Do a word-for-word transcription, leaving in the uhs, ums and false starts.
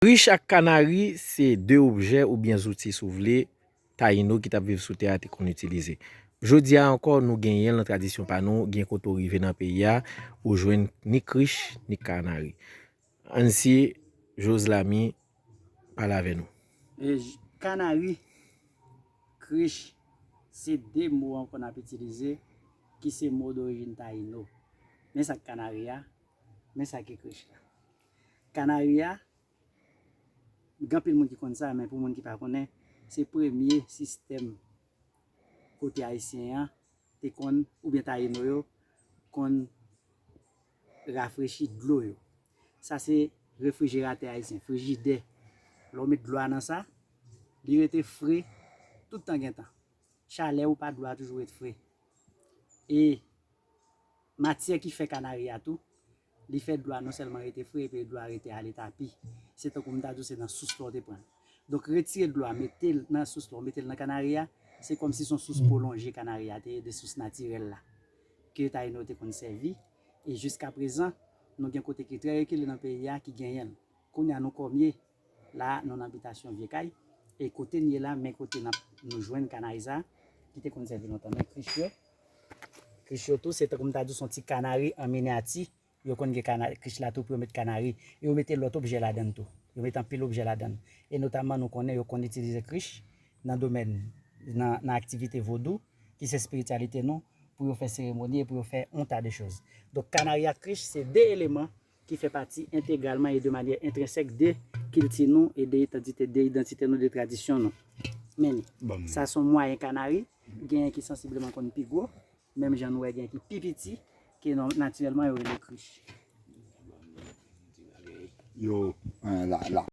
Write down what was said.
Krich ak kanari se de objè oubyen zouti, si w vle, Tayino ki t ap viv sou tè a te konn itilize. Jodi a ankò, nou genyen l nan tradisyon pa nou, gen kote w rive nan peyi a, ou jwenn ni krich, ni kanari. Ansi, Joslamy, pale avè nou. E j- kanari, krich, se de mo ankò n ap itilize ki se mo dorijin tayino. Men sa k kanari a, men sa ki krich la. Kanari a, gen anpil moun ki konn sa, men pou moun ki pa konnen, se premye sistèm kote ayisyen an te konn, oubyen tayino yo, konn rafrechi dlo yo. Sa se refrijeratè ayisyen, frijidè. Lè w met dlo a nan sa, li rete fre tout tan gen tan. Chalè ou pa dlo a toujou ret fre. E matyè ki fè kanari a tou, li fè dlo a non sèlman rete fre, epi dlo a rete ale tapi. Se tankou m ta di w se nan sous la w te pran l. Donk, retire dlo a, mete l nan sous la, w mete l nan kanari a, se kòmsi se yon sous pwolonje kanari a te ye de sous natirèl la, ke tayino te konn sèvi. E jiska prezan, nou gen kote ki trè rekile nan peyi a ki genyen l. Kounye a nou kòmye, la nou nan bitasyon vye kay, e kote n ye la, men kote n ap, nou jwenn kanari sa, ki te konn sèvi lontan, men krich yo, krich yo tou, se tankou m ta di w se yon ti kanari an minyati, yo konn gen kana- krich la tou pou yo met kanari, e yo mete lòt objè ladan l tou. Yo mete anpil objè ladan l. E notaman, nou konnen yo konn itilize krich nan domèn, nan, nan aktivite vodou, ki se espirityalite nou, pou yo fè seremoni e pou yo fè yon ta de choz. Donk, kanari ak krich, se de eleman ki fè pati entegralman e de manyè entrensèk de kilti nou e de idantite, de idantite nou, de tradisyon nou. Men, sa se yon mwayen kanari, genyen ki sansibleman konn pi gwo, menm jan nou wè gen ki pi piti, ke non, natirèlman yo rele krich. Yo, eh, la, la.